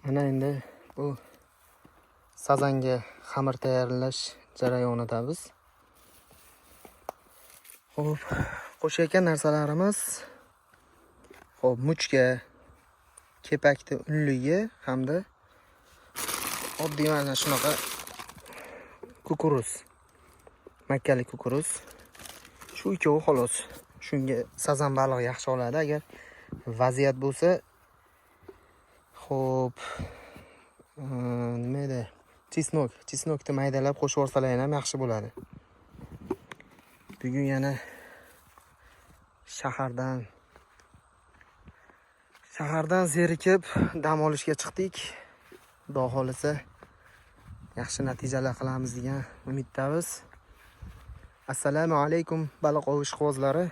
Mana endi bu sazanga xamir tayyorlash jarayonidamiz. Xo'p, qo'shayotgan narsalarimiz xo'p, muchka, kepakni unligi hamda oddiy mana shunaqa kukuruz, makkali kukuruz. Shu ikkovi xolos. Shunga sazan balig'i yaxshi oladi. Agar vaziyat bo'lsa, xo'p, nima edi? Chesnok, chesnokni maydalab qo'shib yuborsalar ham yaxshi bo'ladi. Bugun yana shahardan zerikib dam olishga chiqdik. Xudo xohlasa yaxshi natijalar qilamiz degan umiddamiz. Assalomu alaykum baliq ov ishqibozlari.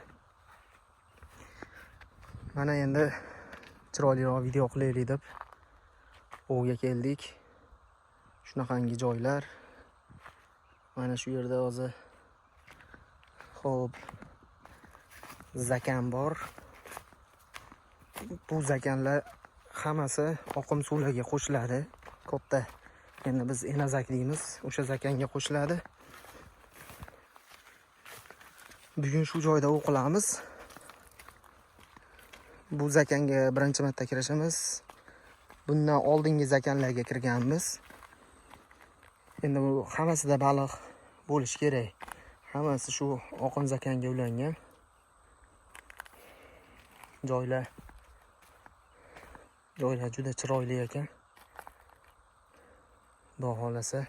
Mana endi chiroyliroq video qilaylik deb ovga keldik. Shunaqangi joylar. Mana shu yerda hozir xo'p zakan bor. Bu zakanlar hammasi oqim suvlarga qo'shiladi. Katta. Endi biz enazak deymiz, o'sha zakanga qo'shiladi. Bugun shu joyda ov qilamiz. Bu zakanga birinchi marta kirishimiz. Bundan oldingi zakanlarga kirganmiz. Endi bu hammasida baliq bo'lishi kerak. Hammasi shu oqim zakanga ulangan. Joylar juda chiroyli ekan. Xudo xohlasa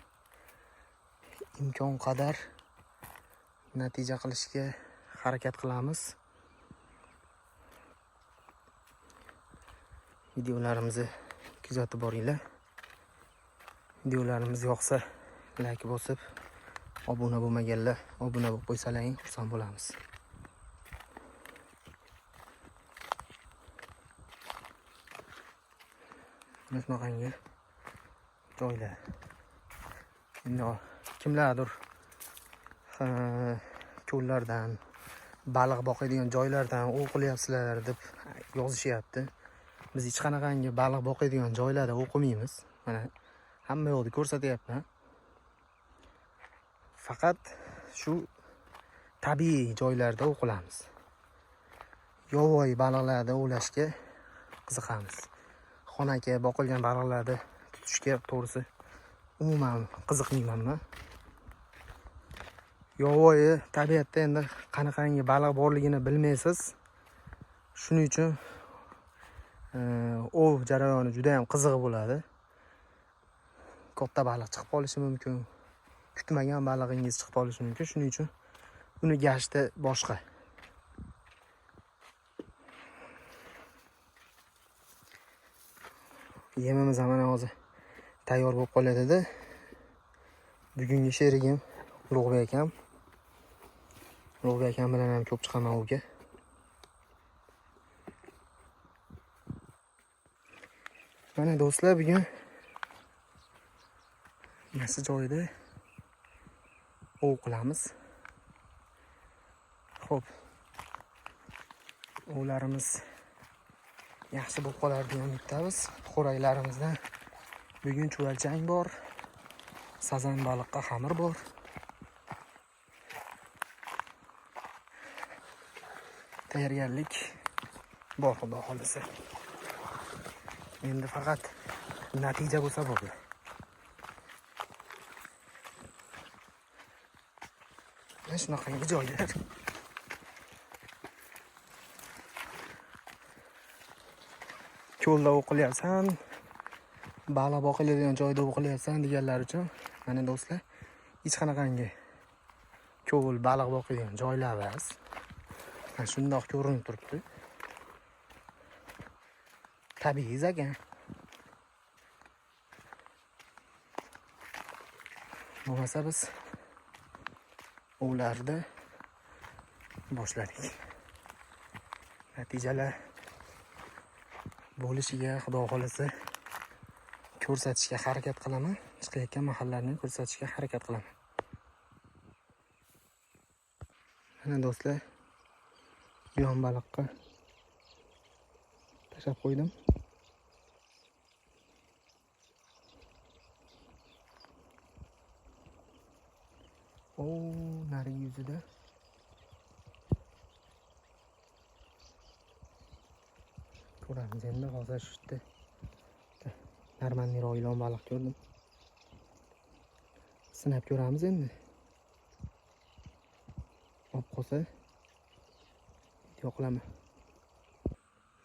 imkon qadar natija qilishga harakat qilamiz. Videolarimizni kuzatib boringlar. Videolarimiz yoqsa like bosib, obuna bo'lmaganlar obuna bo'lib qo'ysalaring xursand bo'lamiz. Mana shunaqangi joylar. Endi kimlardir ko'llardan, baliq boqadigan joylardan ov qilyapsizlar deb yozishyapti. Biz hech qanaqangi baliq boqadigan joylarda ov qilmaymiz. Mana hamma yoqni ko'rsatyapman. Faqat shu tabiiy joylarda ov qilamiz. Yovvoyi baliqlarni ovlashga qiziqamiz. Xonaki boqilgan baliqlarni tutishga to'g'risi umuman qiziqmayman men. Yovvoyi tabiatda endi qanaqangi baliq borligini bilmaysiz. Shuning uchun ov jarayoni juda ham qiziq bo'ladi. Katta baliq chiqib qolishi mumkin. Kutmagan balig'ingiz chiqib qolishi mumkin. Shuning uchun uni gashti boshqa. Yemimiz ham mana hozir tayyor bo'lib qoladi-da. Bugungi sherigim Ulug'bek akam. Ulug'bek akam bilan ham ko'p chiqaman ovga. Mana do'stlar, bugun mana shu joyda ov qilamiz. Xo'p. Ovlarimiz yaxshi bo'lib qolar degan umiddamiz. Xo'raklarimizdan bugun chuvalchang bor, sazan baliqqa xamir bor. Tayyorgarlik bor, Xudo xohlasa. Endi faqat natija bo'lsa bo'ldi. Mana shunaqangi joylar. Ko'lda o'qilyapsan, baliq boqiladigan joyda o'qilyapsan deganlar uchun mana do'stlar, hech qanaqangi ko'l, baliq boqadigan joylar emas. Mana shundoq ko'rinib turibdi. Tabiiy zakan. Bo'lmasa biz ovlarni boshladik. Natijalar bo'lishiga Xudo xohlasa ko'rsatishga harakat qilaman. Chiqayotgan mahallarni ko'rsatishga harakat qilaman. Mana do'stlar, buyon baliqqa tashlab qo'ydim. Yuzida. Ko'ramiz endi hozir shu yerda normalniroq ilon baliq ko'rdim. Sinab ko'ramiz endi. Olib qolsa video qilaman.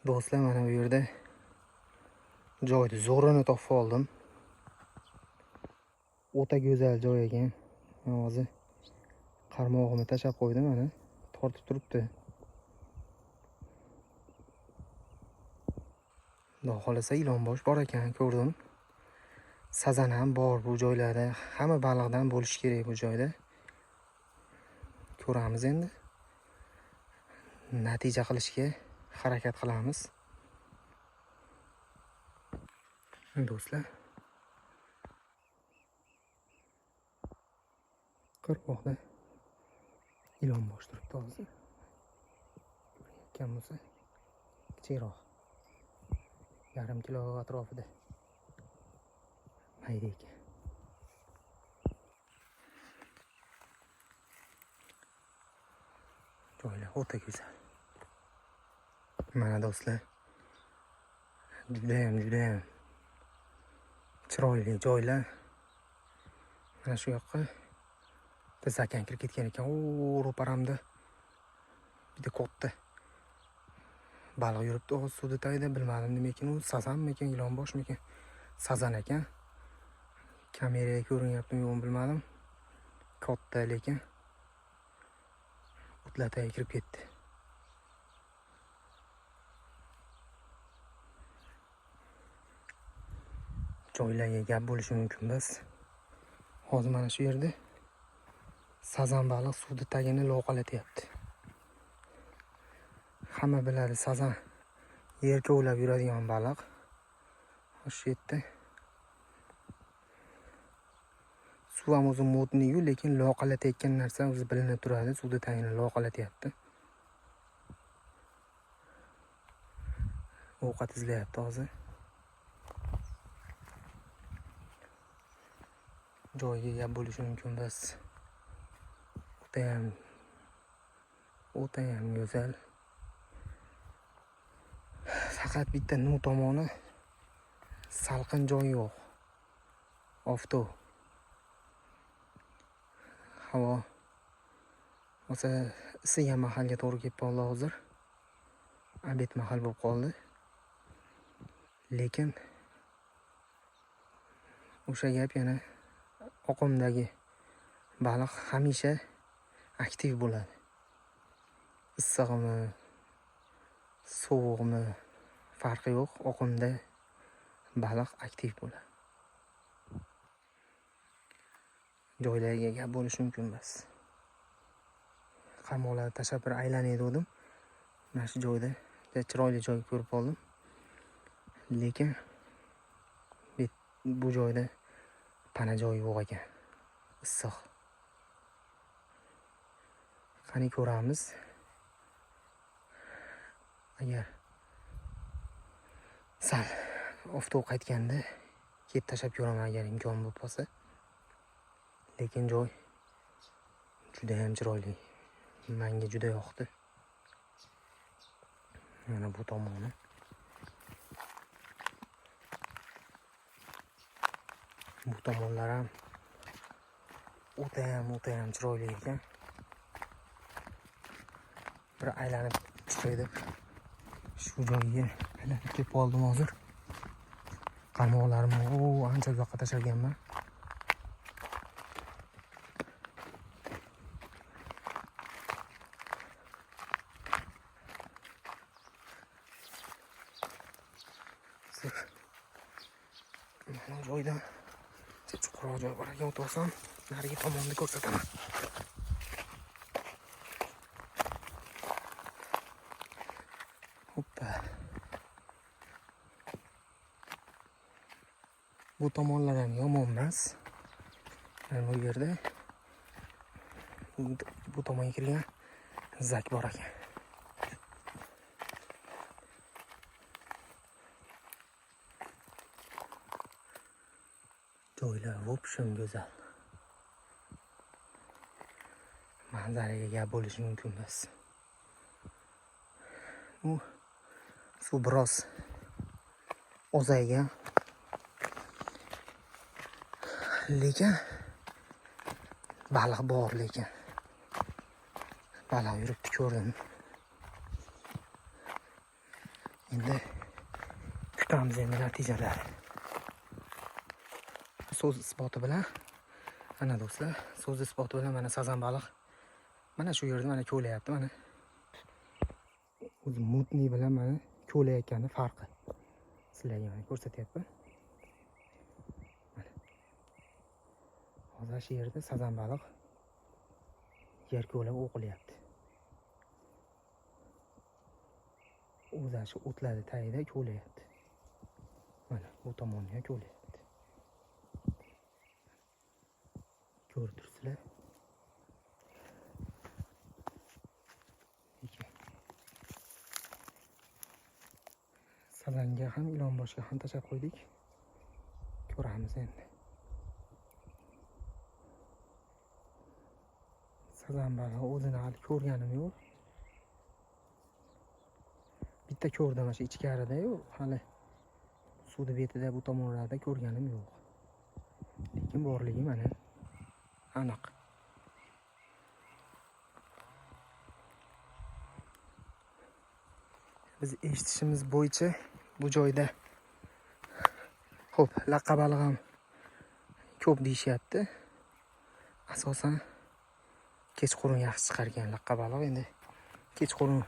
Do'stlar, mana bu yerda joyni zo'rini topib oldim. O'ta go'zal joy ekan. Men hozir qarmog'imni tashlab qo'ydim, mana tortib turibdi. Xudo xolasa ilonbosh bor ekan, ko'rdim. Sazan ham bor bu joylarda. Hamma baliqdan bo'lishi kerak bu joyda. Ko'ramiz endi. Natija qilishga harakat qilamiz. Do'stlar, qirg'oqda ilonbosh turibdi hozir. Ko'rinayotgan bo'lsa, kichikroq. 0,5 kilo atrofida. Mayda ekan. Joylar o'ta go'zal. Mana do'stlar, judayam judayam chiroyli joylar. Mana shu yoqqa bitta zakan kirib ketgan ekan. O, ro'paramda bitta katta baliq yuribdi hozir suvni tagida. Bilmadim nima ekan u, sazanmikan, ilonboshmikan? Sazan ekan. Kameraga ko'rinyaptimi yo'qmi bilmadim. Katta lekin o'tlar tagiga kirib ketdi. Joylarga gap bo'lishi mumkin emas. Hozir mana shu yerda sazan baliq suvni tagini loqalatyapti. Hamma biladi, sazan yer kovlab yuradigan baliq. Shu yerda suv ham o'zi mudniyu, lekin loqalatayotgan narsa o'zi bilinib turadi. Suvni tagini loqalatyapti. Ovqat izlayapti hozir. Joyiga gap bo'lishi mumkin emas. O'tayam, o'tayam go'zal. Faqat bitta nu tomoni salqin joy yo'q. Oftob. Havo o'sha isigan mahalga to'g'ri kelib qoldi hozir. Obed mahal bo'lib qoldi. Lekin o'sha gap yana oqimdagi baliq hamisha aktiv bo'ladi. Issig'imi, sovug'imi farqi yo'q, oqimda baliq aktiv bo'ladi. Joylarga gap bo'lishi mumkin emas. Qarmoqlarni tashlab bir aylanay dedim. Mana shu joyda juda chiroyli joy ko'rib oldim. Lekin bu joyda pana joyi yo'q ekan. Issiq. Qani ko'ramiz. Agar sal oftob qaytganda kelib tashlab ko'raman agar imkon bo'lib qolsa. Lekin joy juda ham chiroyli. Menga juda yoqdi. Mana bu tomoni. Bu tomonlar ham o'ta ham chiroyli ekan. Bir aylanib chiqay deb shu joyga aylanib kelib qoldim hozir. Qarmoqlarimni ancha uzoqqa tashlaganman. Mana joydan chuqurroq joy bor ekan, o'tib narigi tomonni ko'rsataman. Hoppa. Bu tomonlar ham yomon emas. Mana bu yerda bu tomonga kirgan zak bor ekan. Joylar в общем go'zal. Manzaraga gap bo'lishi mumkin emas. Bu suv biroz ozaygan. Lekin baliq bor lekin. Baliq yuribdi, ko'rdim. Endi kutamiz endi natijalar. So'z isboti bilan ana do'stlar, so'z isboti bilan mana sazan baliq mana shu yerda mana ko'layapti mana. O'zi мутный bilan mana ko'layotgani farqi. Sizlarga mana ko'rsatyapman. Mana. Hozir shu yerda sazan baliq yer ko'lab o'qilyapti. O'zi shu o'tlarni tagida ko'layapti. Mana bu tomonga ko'layapti. Ko'rib turibsizlar. Sazanga ham, ilonboshga ham tashlab qo'ydik. Ko'ramiz endi. Sazan balig'i o'zini hali ko'rganim yo'q. Bitta ko'rdim o'sha ichkarida-yu, hali suvni betida bu tomonlarda ko'rganim yo'q. Lekin borligi mana aniq. Biz eshitishimiz bo'yicha bu joyda xo'p, laqqa baliq ham ko'p deyishyapti. Asosan kechqurun yaxshi chiqar ekan laqqa baliq. Endi kechqurun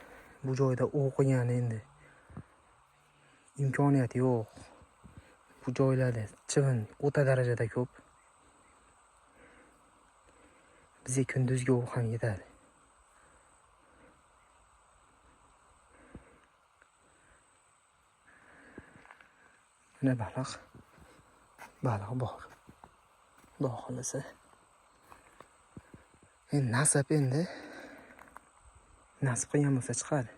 bu joyda o'qigan endi imkoniyati yo'q. Bu joylarda chivin o'ta darajada ko'p. Bizga kunduzgi o'q ham yetadi. Mana baliq. Baliq bor. Xudo xolasa. Endi nasib endi. Nasib qilgan bo'lsa chiqadi.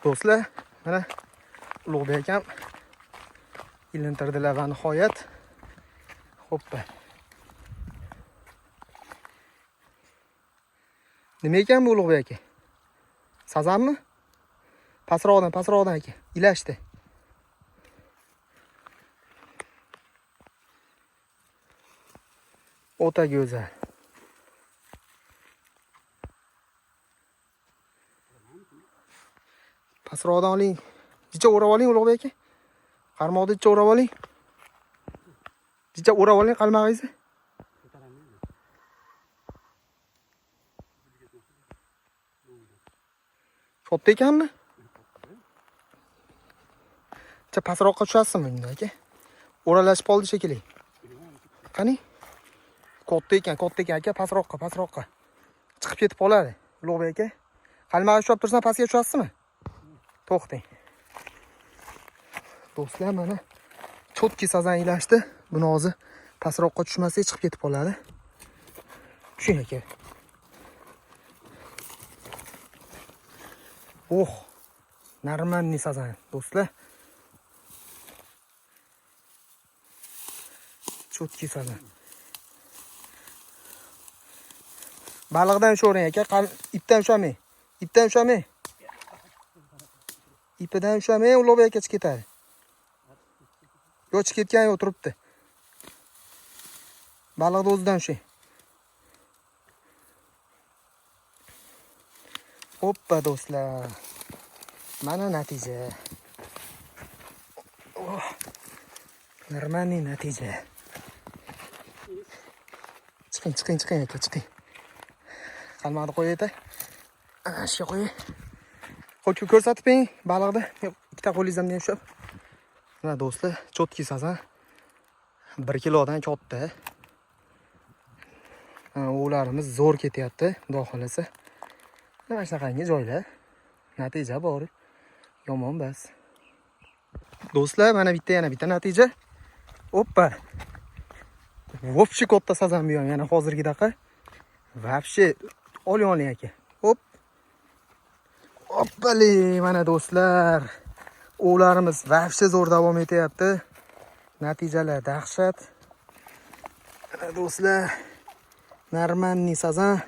Do'stlar, mana Ulug'bek akam ilintirdilar va nihoyat. Hoppa. Nima ekan bu Ulug'bek aka? Sazanmi? Pastroqdan, pastroqdan aka. Ilashdi. O'ta go'zal. Pastroqdan oling. Jicha o'rab oling Ulug'bek aka. Qarmoqni jicha o'rab oling. Jicha o'rab oling qalmog'ingizni. Katta ekanmi? Jicha pastroqqa tushasizmi bunda aka? O'ralashib qoldi shekilli. Qani? Katta ekan, katta ekan aka, pastroqqa, pastroqqa. Chiqib ketib qoladi Ulug'bek aka. Qalmog'ini ushlab tursan pastga tushasizmi? To'xtang. Do'stlar, mana cho'tki sazan ilashdi. Buni hozir pastroqqa tushmasak chiqib ketib qoladi. Tushing aka. Oh, normalniy sazan do'stlar. Cho'tki sazan. Baliqdan ushlavering aka, ipdan ushlamang. Ipdan ushlamang. Ipidan ushlamang, Ulug'bek aka chiqib ketadi. Yo'q, chiqib ketgan yo'q, turibdi. Baliqni o'zidan ushlang. Hoppa do'stlar. Mana natija. Oh. Normalniy natija. Chiqing, chiqing, chiqing aka, chiqing. Qalmoqni qo'yay-da. Ana shu qo'yay. Qo'l ko'rsatib bering baliqni. Ikkita qo'lingizdan ushlab. Mana do'stlar, cho'tki sazan. 1 kilodan katta. Ovlarimiz zo'r ketyapti, xudo xolasa. Mana shunaqangi joylar. Natija bor. Yomon bas. Do'stlar, mana bitta yana bitta natija. Oppa. Вообще katta sazan bu ham yana hozirgidaqa. Вообще oling oling aka. Hop. Hoppali, mana do'stlar. Ovlarimiz вообще zo'r davom etyapti. Natijalar dahshat. Mana do'stlar, Нормальный sazan.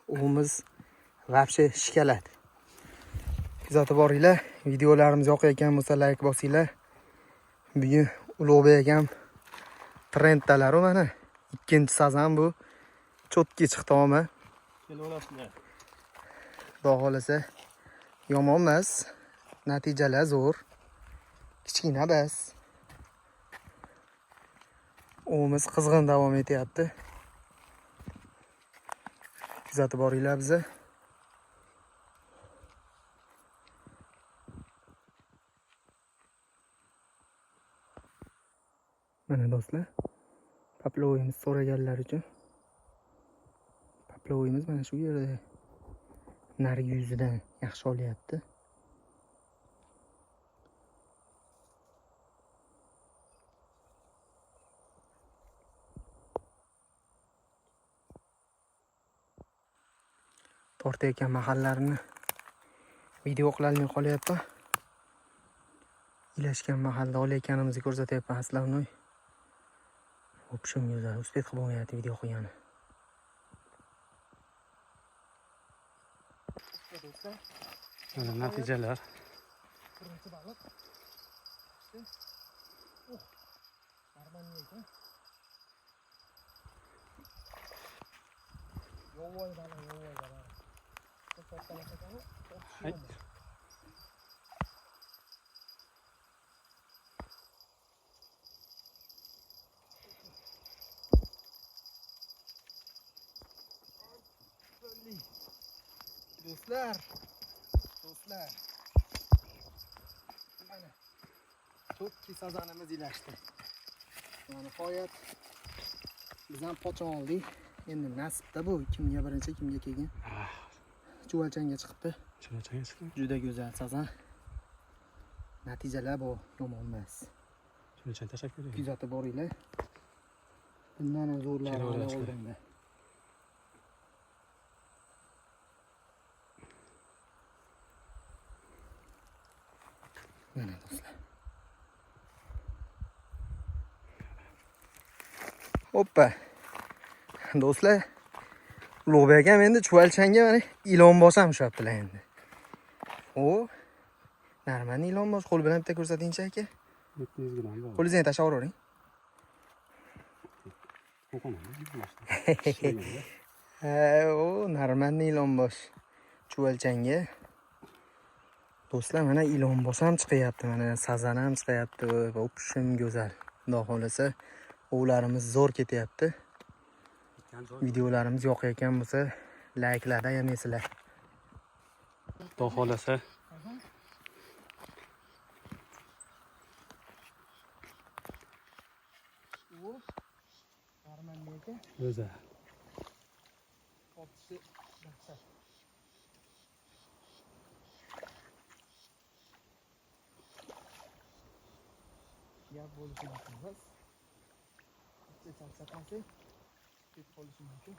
Ovimiz вообще shikalat. Kuzatib boringlar. Videolarimiz yoqayotgan bo'lsa like bosinglar. Bugun Ulug'bek akam trenddalar u mana. Ikkinchi sazan bu. Cho'tki chiqdi omma. Kelaverasizlar. Xudo xohlasa yomon emas. Natijalar zo'r. Kichkina bas. Ovimiz qizg'in davom etyapti. Kuzatib boringlar bizni. Mana do'stlar, поплавок imiz so'raganlar uchun поплавок imiz mana shu yerda. Narigi yuzidan yaxshi olyapti. Tortayotgan mahallarini video qilolmay qolyapman. Ilashgan mahalda olayotganimizni ko'rsatyapman основной. В общем, go'zal, успеть qilib bo'lmayapti video qilgani. Mana natijalar. Birinchi baliq. Oh, нормальный ekan. Yovvoyi baliq, yovvoyi baliq. Çok katta ekan, Hay. Do'stlar, do'stlar. Mana to'kki sazanimiz ilashdi. Mana nihoyat biz ham pochon oldik. Endi nasibda bu, kimga birinchi, kimga keyin. Chuvalchangga chiqibdi. Chuvalchangga chiqdi. Juda go'zal sazan. Natijalar bu yomon emas. Chuvalchang tashlab ko'ring. Kuzatib boringlar. Bundan ham zo'rlari hali Kelaverasizlar. oldinda. Mana do'stlar. Hoppa. Do'stlar, Ulug'bek akam endi chuvalchangga mana ilonbosh ham ushlabdilar endi. O, нормальный ilonbosh. Qo'l bilan bitta ko'rsatingchi aka. 700 gramm bor. Qo'lingizni tashlab yuboring. Qo'qonaman. Ha, o, нормальный ilonbosh. Chuvalchangga. Do'stlar, mana ilonbosh ham chiqyapti, mana sazan ham chiqyapti. В общем, go'zal. Xudo xohlasa, ovlarimiz zo'r ketyapti. Videolarimiz yoqayotgan bo'lsa, layklardan yamaysizlar. Xudo xohlasa. O'zi. Tortishi dahshat. Gap bo'lishi mumkin emas. Bitta charchatmasak, ketib qolishi mumkin.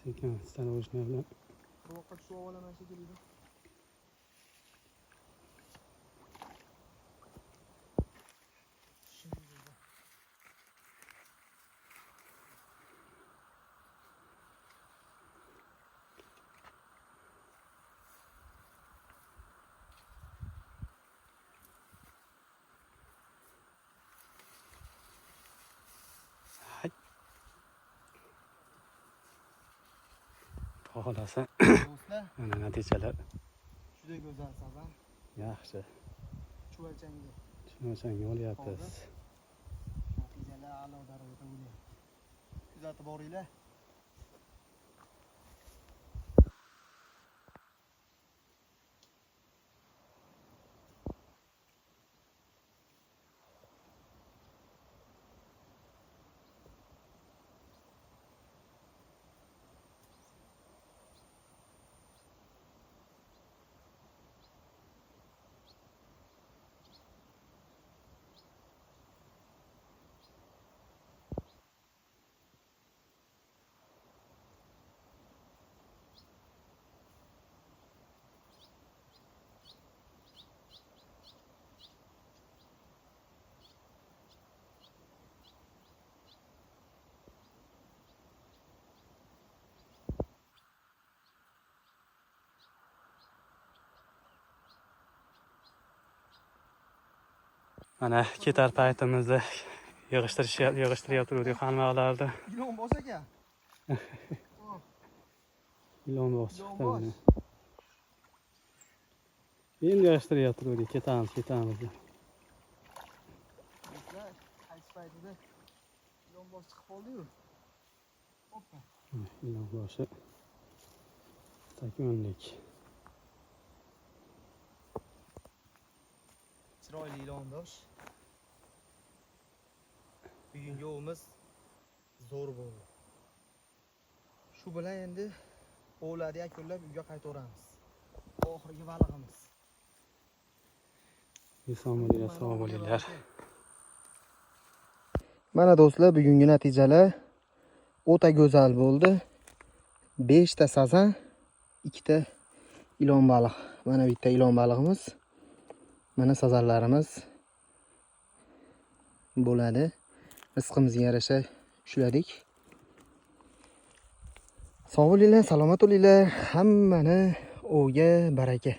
Sekin stanovishni bilan. Qirg'oqqa tushib olaman shekilli. Hay. Xohlasa Do'stlar, mana natijalar. Juda go'zal sazan. Yaxshi. Chuvalchangga. Chuvalchangga olyapmiz. Natijalar a'lo darajada bo'lyapti. Kuzatib boringlar. Mana ketar paytimizda yig'ishtiryapti qarmoqlarni. Ilon bosh ekan. Ilon bosh chiqdi. Ilon bosh. Mana. Endi yig'ishtiryapti, ketamiz, ketamiz deb. Do'stlar, qaytish paytida ilon bosh chiqib qoldi-yu. Hoppa. Ilon boshi. Takunlik. Chiroyli ilondosh. Bugungi ovimiz zo'r bo'ldi. Shu bilan endi ovlarni yakunlab uyga qaytaveramiz. Oxirgi balig'imiz. Eson bo'linglar, sog' bo'linglar. Mana do'stlar, bugungi natijalar o'ta go'zal bo'ldi. 5 ta sazan, 2 ta ilon baliq. Mana bitta ilon balig'imiz. Mana sazanlarimiz bo'ladi. Rizqimizga yarasha ushladik. Sog' bo'linglar, salomat bo'linglar. Hammani ovga baraka.